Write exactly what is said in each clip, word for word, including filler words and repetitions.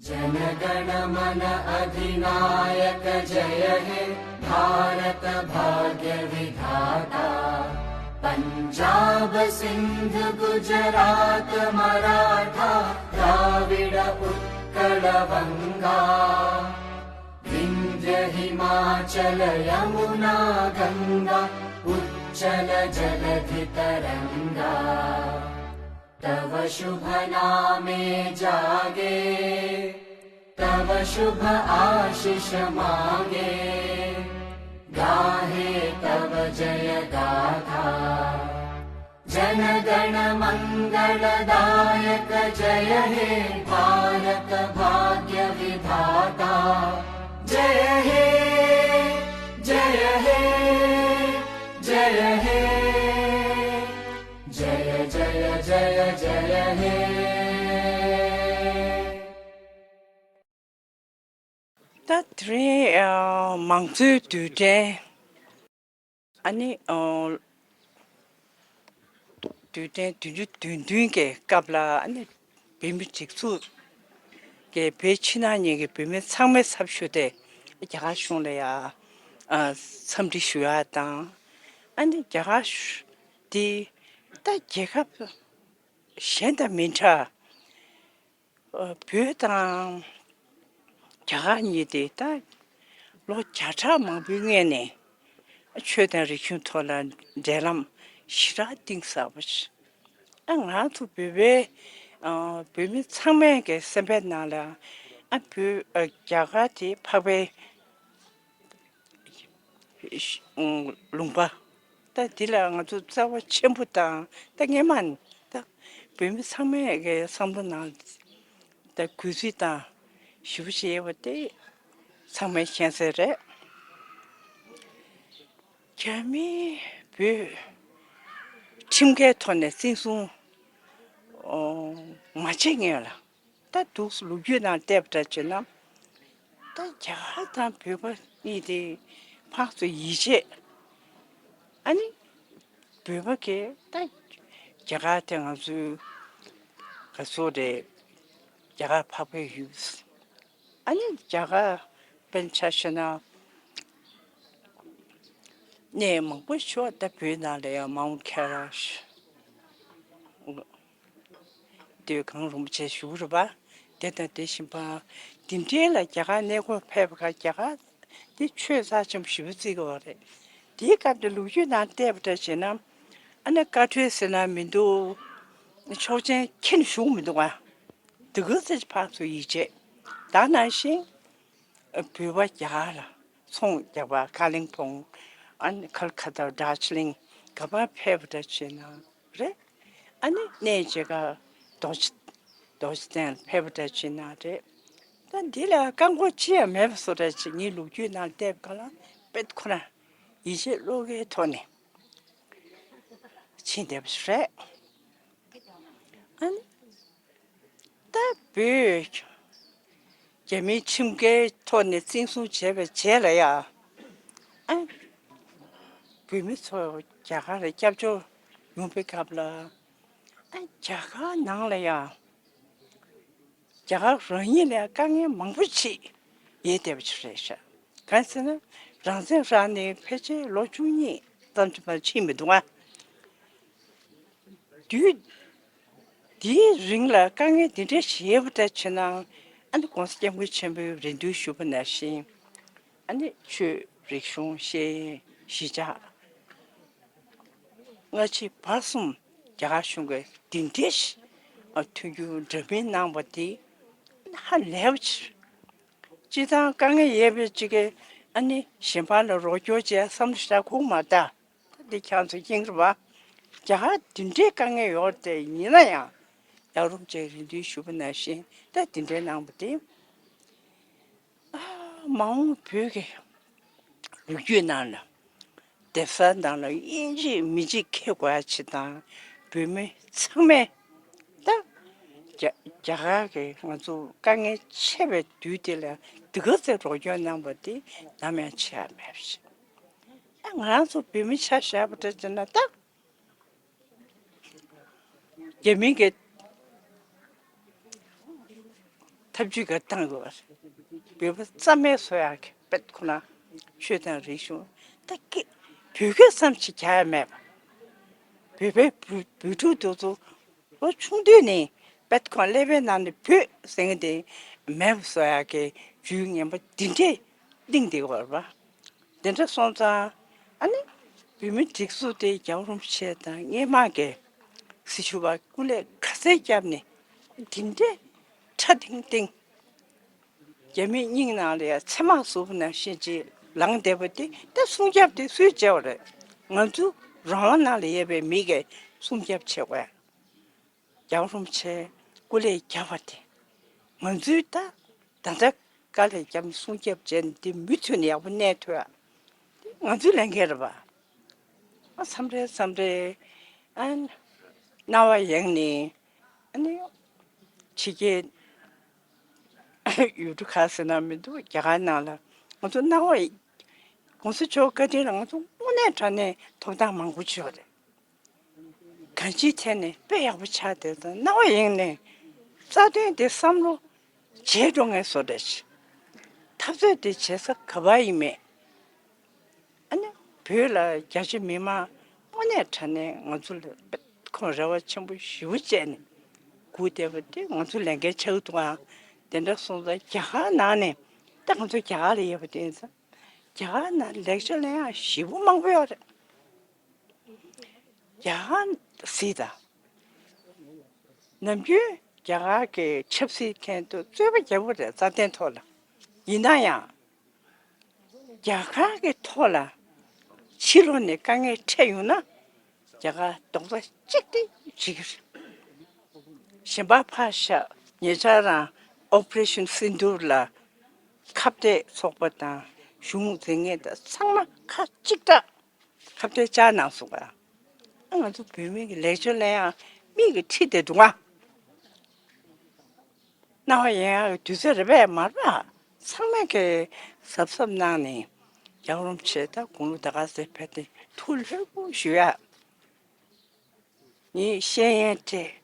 जनगणमन अधिनायक जय हे भारत भाग्य विधाता। पंजाब सिंध गुजरात मराठा द्राविड़ उत्कल वंगा। विंध्य हिमाचल यमुना गंगा उच्चल जलधि तरंगा। तव शुभ नामे जागे, तव शुभ आशिष मागे, गाहे तव जय गाथा। जन गण मंगल दायक जय हे भारत भाग्य विधाता। जय हे, जय हे, जय हे। जय जय जय जय हे। ད་དེ་རིང་ཨ་མང་གཙོའི་དུས་དྲན། ཨ་ནི་ཨ་དུས་དྲན་བདུན་ཅུ་དོན་བདུན་གྱི་སྐབས་ལ། ཨ་ནི་བོད་མི་སྒྲིག་འཛུགས་ཀྱི་བོད་ཕྱི་ནང་གཉིས་ཀྱི་བོད་མི་ཚང་མའི་ཚབ་ཞུས་ཏེ་རྒྱ་གར་གཞུང་ལ་ཡ་ཨ་འཚམས་འདྲི་ཞུ་ཡ་དང་། ཨ་ནི་རྒྱ་གར་འདི་ད་རྒྱལ་ཁབ་གཞན་དང་མི་འདྲ། ཨ་བོད་དང་རྒྱ་གར་གཉིས་དེ་ད་ལོ་བརྒྱ་ཕྲག་མང་པོའི་སྔོན་ནས་ཆོས་དང་རིག་གཞུང་ཐོག་ལ་འབྲེལ་ལམ་ཞེ་དྲག་གཏིང་ཟབ་པོ་ཞིག་ཨ་ང་ཚོ་བོད་པའི་ཨ་བོད་མི་ཚང་མའི་གི་སེམས་པའི་ནང་ལ་ཨ་བོད་ཨ་རྒྱ་གར་དེ་འཕགས་པའི་ལུང་པ། ད་འདི་ལ་ང་ཚོ་རྩ་བ་ཆེན་པོ་དང་། ད་སྔན་མ་ནས་ད་བོད་མི་ཚང་མའི་གི་བསམ་བློ་ནང་ད་གུས་བརྩི་དང་ཞེ་པོ་ཅིག་ཡོད་པ་དེ་ཚང་མས་མཁྱེན་གསལ་རེད། རྒྱ་མིས་བོད་ཁྲིམས་འགལ་ཐོག་ནས་བཙན་བཟུང་ཨོ་མ་བྱེད་སྔོན་ལ། ད་འདུག་ལོ་རྒྱུས་ནང་བལྟས་པ་འདྲ་བྱས་ན། ད་རྒྱ་གར་དང་བོད་པ་གཉིས་དེ་ཕར་ཚུར་ཡིད་ཆེས། ཨ་ནི་བོད་པ་གིས་ད་རྒྱ་གར་དེ་ང་ཚོའི་ག་ཚོད་རེད། རྒྱ་གར་འཕགས་པའི་ཡུལ། ཨ་ནི་རྒྱ་གར་དཔེར་ཆ་བཞག་ན། གནས་མང་པོ་ཞིག་ད་བོད་ནང་ལ་ཡང་མའུན་ཁེ་ལ་ཤི། འདོད་གང་རིན་པོ་ཆེ་བཞུགས་རེད་པ། དེ་དང་དེ་བཞིན་པ། འདི་འདྲའི་ལ་རྒྱ་གར་གནས་སྐོར་ཕེབས་པ་ག་རྒྱ་གར་འདི་ཆོས་རྩ་ཆེན་པོ་ཞེ་པོ་བརྩི་གི་ཡོད་རེད། དེའི་སྐབས་དེ་ལོ་རྒྱུས་ནང་བལྟས་པ་འདྲ་བྱས་ན། ཨ་ནི་བཀའ་འཁྲོལ་ཟེར་ན་མི་འདུག་ཆོག་མཆན་ཁྱེར་ནས་བཞུགས་མི་འདུག་ག་དེ་ག་ཚོད་ཕར་ཚུར་ཡིད་ཆེས། ད་ནང་བཞིན་བོད་པ་རྒྱ་གར་ལ་ཚོང་རྒྱག་པ། ཁ་ལིང་ཕོང་། ཨ་ནི་ཁལ་ཁ་ཏ། དར་ཇི་ལིང་ག་པར་ཕེབས་པ་འདྲ་བྱས་ན་རེད། ཨ་ནི་གནས་མཇལ་ཁ་རྡོ་རྗེ་རྡོ་རྗེ་གདན་ལ་ཕེབས་པ་འདྲ་བྱས་ན་རེད། ད་འདི་ལ་བཀག་འགོག་ཅི་ཡང་མེད་པ་བཟོ་འདྲ་བྱས། ངའི་ལོ་རྒྱུས་ནང་བལྟས་པ་ག་ལ་དཔེ་ཁོ་རང་ཡིད་ཆེས་བློ་དགའི་ཐོག་ནས་ཕྱིན་བསྡད་པ་ཞིག་རེད། ཨ་ནི་ད་བོད་རྒྱ་མིའི་ཁྲིམས་འགལ་ཐོག་ནས་བཙན་བཟུང་བྱས་པའི་རྗེས་ལ་ཡ། ཨ་བོད་མི་ཚོ་རྒྱ་གར་ལ་སྐྱབས་བཅོལ་ཡོང་པའི་སྐབས་ལ། ཨ་རྒྱ་གར་ནང་ལ་ཡ། རྒྱ་གར་རང་ཉིད་ལ་དཀའ་ངལ་མང་པོ་ཅིག་ཡོད་བསྡད་པ་ཅིག་རེད་ཤག་གང་ཟེར་ན། རང་བཙན་རང་ནས་ཕལ་ཆེར་ལོ་བཅུ་གཉིས་ཙམ་ཅིག་མར་ཕྱིན་མི་འདུག་ག་དུས་དེའི་རིང་ལ་དཀའ་ངལ་འདི་འདྲ་ཞིག་ཡོད་པ་འདྲ་བྱས་ན། ཨ་ནི་༸གོང་ས་༸སྐྱབས་མགོན་ཆེན་པོས་རེ་འདུན་ཞུས་པ་ནང་བཞིན། ཨ་ནི་ཆོས་རིག་གཞུང་ཤེས་ཡོན་གཞིས་ཆགས་སྔ་ཕྱི་བར་གསུམ་རྒྱ་གར་གཞུང་གིས་འདི་འདྲའི་ཞིག་ཨ་མཐུན་འགྱུར་འདྲ་མིན་གནང་བ་འདི་ཧ་ལས་པ་ཅིག་སྤྱིར་བཏང་དཀའ་ངལ་ཡོད་པའི་ཅིག་གིས་ཨ་ནི་གཞན་པ་ལ་རོགས་སྐྱོར་བྱས་བསམ་བློ་ཞིག་ཁུག་མ་ད། ད་འདི་ཁྱེད་ཚོ་མཁྱེན་གྱི་རེད་པ། རྒྱ་གར་འདི་འདྲའི་དཀའ་ངལ་ཡོད་རེད་དེ། ཡིན་ན་ཡང་ཡག་རུམ་ཅིག་རེ་འདུན་ཞུས་པ་ནང་བཞིན་ད་འདི་འདྲའི་གནང་བ་དེ། ཨ་མ་འོངས་བོད་ཀྱི་ལོ་རྒྱུས་ནང་ལ་སྡེབ་གསར་ནང་ལ་དབྱིན་ཇི་མི་གཅིག་འཁྱེར་དགོས་ཡ་ཅིག་དང་། བོད་མི་ཚང་མས་ད་རྒྱ་རྒྱ་གར་གྱི་ང་ཚོ་དཀའ་ངལ་ཆེ་བའི་དུས་དེ་ལ་འདི་ག་ཚོད་རོགས་སྐྱོར་གནང་བ་དེ་ནམ་ཡང་ཆེ་ཡ་མེད་པ་ཞིག་ཨ་ང་རང་ཚོ་བོད་མི་ཆ་བཞག་པ་འདྲ་བྱས་ན། ད་རྒྱ་མི་གི་ད་ ཐབས་ཇུས་ག་བཏང་དགོས་པ་རེད། བོད་པ་རྩ་མེད་བཟོ་ཡག་གི་དཔེ་ཁོ་ན་ཆོས་དང་རིག་གཞུང་ད་སྐད་བོད་སྐད་ཙམ་ཞིག་རྒྱག་ཡ་མེད་པ། བོད་པའི་བུ་བུ་ཕྲུག་དེ་ཚོ་ལོ་ཆུང་དུས་ནས་དཔེ་ཁོ་ན་ཀླད་པའི་ནང་ནས་བོད་ཟེར་མཁན་དེ་མེད་པ་བཟོ་ཡག་གི་ཇུས་ངན་པ་འདི་འདྲས་གླེང་བསྡད་ཡོད་རེད་པ། དེ་འདྲ་སོང་ཙང་ཨ་ནི་བོད་མི་སྒྲིག་འཛུགས་དེ་རྒྱལ་བ་རིན་པོ་ཆེ་དང་སྔོན་མ་གི་སྲི་ཞུ་བ་སྐུ་ལས་ག་ཚད་བརྒྱབ་ནས་འདི་འདྲས་ཁྲ་ཐིང་ཐིང་། རྒྱ་མིའི་སྙིང་ནང་ལ་ཡ་ཚེར་མ་ཟུག་པ་ནང་བཞིན་ཅིག་ལངས་བསྡད་པ་དེ་ད་སྲུང་སྐྱོབ་དེ་སུས་བྱས་པ་རེད། ང་ཚོ་རང་དབང་ནང་ལ་ཡོད་པའི་མི་གིས་སྲུང་སྐྱོབ་བྱེད་དགོས། རྒྱལ་བ་རིན་པོ་ཆེ་སྐུ་ལས་བརྒྱབ་པ་དེ་ང་ཚོས་ད་ད་ལྟ་དཀའ་ལས་བརྒྱབ་ནས་སྲུང་སྐྱོབ་བྱས་ནས་དེ་མུ་མཐུད་ནས་ཡག་པོ་གནས་ཐུབ་ཡ། དེ་ང་ཚོའི་ལས་འགན་རེད་པ། ཨ་མཚམས་རེ་མཚམས་རེ་ཨ་རྣ་བ་གཡེང་ནས་ཨ་ནི་ཕྱི་རྒྱལ་ཡུལ་གྲུ་ཁག་ཟེར་ན་མི་འདུག་རྒྱ་གར་ནང་ལ་ང་ཚོ་རྣ་བ་གོང་ས་མཆོག་བཀའ་དྲིན་ལ་ང་ཚོ་དངོས་གནས་དྲང་གནས་ཐོབ་ཐང་མང་པོ་ཅིག་ཡོད་རེད། གང་ཅིའི་ཐད་ནས་དཔེ་ཡག་པོ་ཆགས་བསྡད་ཙང་རྣ་བ་གཡེང་ནས་རྩ་དོན་དེ་བསམ་བློ་བརྗེད་འགྲོ་ངེས་བཟོ་འདྲ་ཞིག་འཐབ་རྩོད་དེ་བྱེད་ས་ག་པར་ཡིན་མེད། ཨ་ནི་བོད་ལ་རྒྱ་ཆེ་མི་མང་དངོས་གནས་དྲང་གནས་ང་ཚོ་ལ་ཁོང་རེ་བ་ཆེན་པོ་ཞེ་པོ་བྱས་ནས་སྒུག་བསྡད་པ་དེ་ང་ཚོ་ལས་འགན་ཆགས་འདུག་ཨ། དེ་འདྲ་སོང་ཙང་རྒྱ་གར་ནང་ནས་ད་ང་ཚོ་རྒྱ་གར་ལ་ཡོད་པ་དེ་ཡིན་ཙང་རྒྱ་གར་ནང་ལེགས་ཆ་ལེན་ཡག་ཞེ་པོ་མང་པོ་ཡོད་རེད། རྒྱ་གར་སྲིད་དང་། ནམ་རྒྱུན་རྒྱ་གར་གྱི་ཆབ་སྲིད་ཐད་དུ་རྩོད་པ་རྒྱག་གི་རེད་རྩ་དོན་ཐོག་ལ། ཡིན་ན་ཡང་། རྒྱ་གར་གྱི་ཐོག་ལ་ཕྱི་ལོགས་ནས་དཀའ་ངལ་འཕྲད་ཡོང་ན་རྒྱ་གར་རྡོག་རྩ་གཅིག་སྒྲིལ་བྱེད་ཀྱི་རེད། གཞན་པ་ཕར་བཞག་ཉེ་ཆར་རང་ཨོ་པ་རེ་ཤན་སིན་དྷུར་ལ་ཁ་གཏད་ཚོགས་པ་དང་གཞུང་འཛིན་མཁན་དང་ཚང་མ་ཁ་གཅིག་གྲགས་ཁ་གཏད་བཅག་གནང་སོང་ང་། ང་ཚོ་བོད་མི་གི་ལེགས་བཅོས་ལེན་ཡག་མིག་གིས་ཁྲིད་བསྡད་འདུག་ང་། རྣ་བ་གཡེང་ཡག་གི་དུས་ཚོད་རེད་པས་མ་རེད་པ། ཚང་མས་ཀྱི་གཟབ་གཟབ་གནང་ནས་རྒྱལ་བ་རིན་པོ་ཆེ་དང་དགུང་ལོ་ད་ག་ཚོད་ཕེབས་ཏེ་ཐུགས་ལྷོད་པོ་ཞུ་ཡག་ངས་ཤེས་ཡོན་སྤྲད།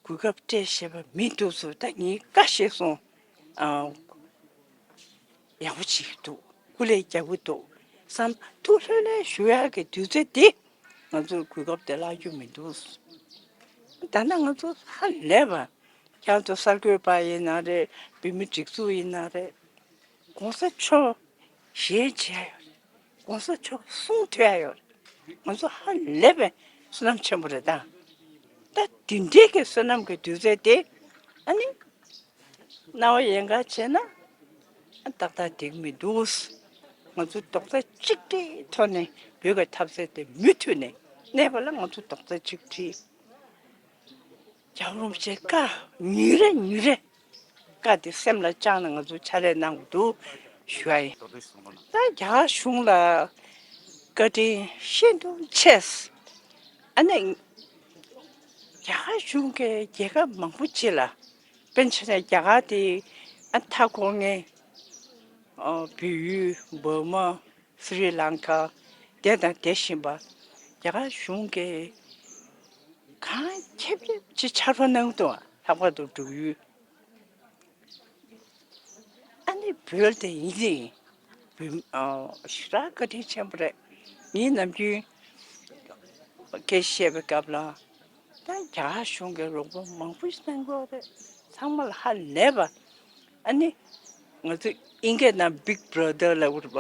གོ་སྐབས་སྤྲད་ཤེས་པ་མི་འདུག་ཟེར་ད་ངས་བཀའ་བཞེས་སོང་། ཨ། ཡག་པོ་བྱེད་ཀྱི་འདུག་སྐུ་ལས་རྒྱག་གི་འདུག་བསམ་ཐུགས་ལྷོད་ལྷོད་ཞུ་ཡག་གི་དུས་ཚོད་འདི་ང་ཚོར་གོ་སྐབས་དེ་བརླག་རྒྱུ་མི་འདུག་ད་ལྟ་ང་ཚོ་ཧ་ལས་པ། ཁྱེད་ཚོ་གསར་འགོད་པ་ཡིན་ན་རེད། བོད་མི་སྒྲིག་འཛུགས་ཡིན་ན་རེད། གོང་ས་མཆོག་ཞལ་མཇལ་ཡོད་རེད། གོང་ས་མཆོག་གསུང་ཐོས་ཡ་ཡོད་རེད། ང་ཚོ་ཧ་ལས་པའི་བསོད་ནམས་ཆེན་པོ་རེད་ད། ད་དེ་འདྲའི་གི་བསོད་ནམས་ཀྱི་དུས་ཚོད་དེ་ཨ་ནི་རྣ་བ་གཡེང་ག་བྱས་ན་ཨ་ཏག་ཏག་འགྲིག་མི་འདུག་ང་ཚོ་རྡོག་རྩ་གཅིག་སྒྲིལ་ཐོག་ནས་བོད་ཀྱི་འཐབ་རྩོད་དེ་མུ་མཐུད་ནས་གནས་པ་ལ་ང་ཚོ་རྡོག་རྩ་གཅིག་སྒྲིལ། རྒྱལ་བ་རིན་པོ་ཆེ་བཀའ་ཉིན་རེ་ཉིན་རེ་བཀའ་དེ་སེམས་ལ་བཅངས་ནས་ང་ཚོ་ཕྱག་ལས་གནང་དགོས་འདུག་ཞུ་ཡ་ཡིན། ད་རྒྱ་གར་གཞུང་ལ་བཀའ་དྲིན་ཤིན་ཏུ་ཆེ། ཨ་ནི་རྒྱ་གར་གཞུང་གིས་རྒྱལ་ཁབ་མང་པོ་ཅིག་ལ་དཔེར་ན་ཆ་བཞག་ན་རྒྱ་གར་དེ་ཨ་མཐའ་འཁོར་མཁན་བལ་ཡུལ་འབར་མ། སི་རི་ལང་ཀ་དེ་དང་དེ་བཞིན་པ་རྒྱ་གར་གཞུང་གིས་གང་ཁེབས་ཁེབས་ཀྱི་ཕྱག་རོགས་གནང་འདུག་ལྷག་པར་དུ་འབྲུག་ཡུལ། ཨ་ནི་བོད་དེ་ཡིན་ཟིན་བོད་ཨ་ཞེ་དྲག་བཀའ་དྲིན་ཆེན་པོ་རེད། ངས་ནམ་རྒྱུན་སྐད་ཆ་བཤད་པའི་སྐབས་ལ་ད་རྒྱ་གར་གཞུང་གིས་རོགས་པ་མང་པོ་ཞིག་གནང་གི་ཡོད་རེད། ཚང་མ་ལ་ཧ་ལས་པ། ཨ་ནི་ང་ཚོ་ཨིན་སྐད་ནང་Big Brother་ལབ་ཀྱི་རེད་པ།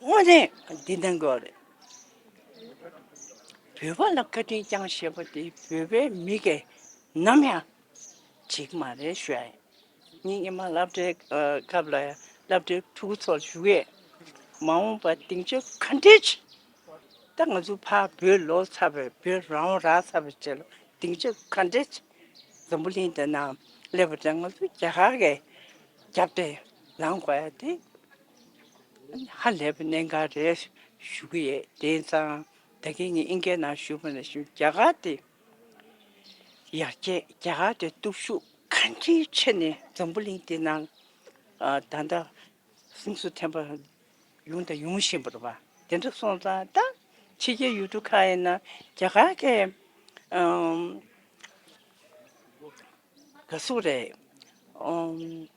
དངོས་གནས་འདི་གནང་དགོས་རེད། བོད་པ་ལ་བཀའ་དྲིན་བསྐྱངས་ཞེས་པ་དེ་བོད་པའི་མི་གིས་ནམ་ཡང་བྱེད་ཀྱི་མ་རེད་ཞུ་ཡ་ཡིན། ངས་སྔོན་མ་སློབ་གྲྭའི་སྐབས་ལ་ཡང་སློབ་གྲྭའི་ཕྲུ་གུ་ཚོར་ཞུ་གི་ཡོད། མ་འོངས་པ་སྡིངས་ཆ་ག་འདྲས་ཅིག་ད་ང་ཚོ་ཕར་བོད་ལོག་ཚར་བས་བོད་རང་དབང་རག་ཚར་བའི་རྗེས་ལ་སྡིངས་ཆ་ག་འདྲས་ཅིག་འཛམ་བུ་གླིང་འདི་ནང་སླེབས་པ་དང་ང་ཚོ་རྒྱ་གར་གྱི་རྒྱབ་དེ་ལངས་དགོས་ཡ་དེ་ཧ་ལས་པའི་གནད་འགག་རེད་ཞུ་གི་ཡོད། དེ་ཙང་ད་གིན་ངས་ཨིན་སྐད་ནང་ཞུས་པ་ནང་བཞིན་རྒྱ་གར་དེ་ཡར་རྒྱས་རྒྱ་གར་དེ་སྟོབས་ཤུགས་གང་ཅིའི་ཆེ་ནས་འཛམ་བུ་གླིང་འདི་ནང་ད་ལྟ་གཟེངས་སུ་ཐོན་པ་ཡོང་དང་ཡོང་བཞིན་པ་རེད་པ། དེ་འདྲ་སོང་ཙང་ད་ཕྱི་རྒྱལ་ཡུལ་གྲུ་ཁག་ཡིན་ན་རྒྱ་གར་གྱི་ཨམ་ག་ཟེར་དགོས་རེད། ཨོམ།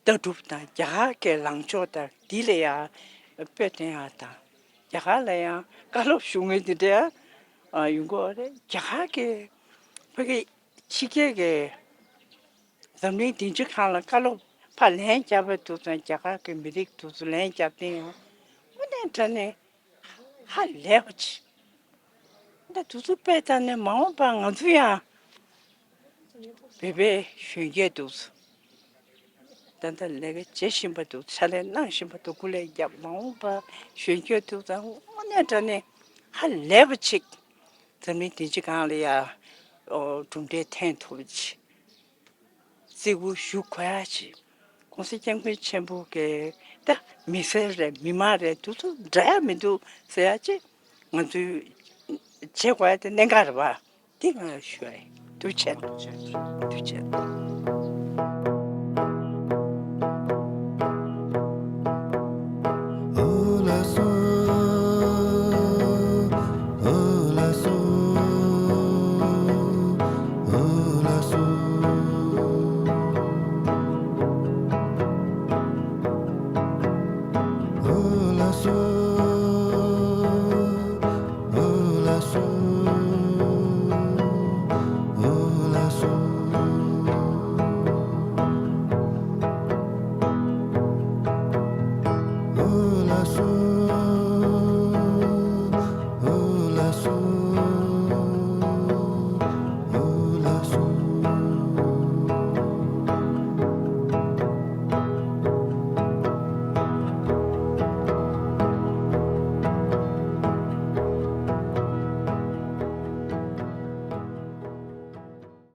ལྟ་གྲུབ་དང་རྒྱ་གར་གྱི་ལངས་ཕྱོགས་དང་འདི་ལ་ཡང་དཔེ་སྟོན་ཡག་དང་རྒྱ་གར་ལ་ཡང་བཀའ་སློབ་ཞུ་མཁན་དེ་འདྲ་ཡང་ཡོང་གི་ཡོད་རེད། རྒྱ་གར་གྱི་བོད་ཀྱི་ཕྱི་རྒྱལ་གྱི་འཛམ་གླིང་བདེ་འཇིགས་ཁང་ལ་བཀའ་སློབ་ཕར་ལན་བརྒྱབ་པ་འདུག་ཙང་རྒྱ་གར་གྱི་མི་རིགས་འདུག་ཙང་ལན་བརྒྱབ་སྟེ་ཡང་དངོས་གནས་དྲང་གནས་ཧ་ལས་པ་ཅིག་འདི་འདུག་ཚུལ་དཔེ་ལྟ་ནས་མ་འོངས་པར་ང་ཚོ་ཡང་བོད་པའི་གཞོན་སྐྱེས་འདུག་ད་ལྟ་ལས་ཀ་བྱེད་བཞིན་པ་འདུག་ཕྱག་ལས་གནང་བཞིན་པ་འདུག་སྐུ་ལས་བརྒྱབ། མ་འོངས་པར་གཞོན་སྐྱེས་འདུག་ཙང་དངོས་གནས་དྲང་གནས་ཧ་ལས་པ་ཅིག་འཛམ་གླིང་བདེ་འཇིགས་སྒང་ལ་ཡ་གྲུབ་འབྲས་ཐོན་ཐུབ་པ་ཅིག་བརྩི་བཀུར་ཞུ་དགོས་ཡ་ཅིག ༸གོང་ས་༸སྐྱབས་མགོན་ཆེན་པོ་གི་ད་མི་སེར་རེད། མི་མང་རེད། དེ་ཚོ་འདྲ་ཡ་མི་འདུག་ཟེར་ཡ་ཅིག་ང་ཚོས་བྱེད་དགོས་ཡ་དེ་གནད་འགག་རེད་པ། དེ་ང་ཞུ་ཡ་ཡིན། ཐུགས་རྗེ་ཆེ། ཐུགས་རྗེ་ཆེ།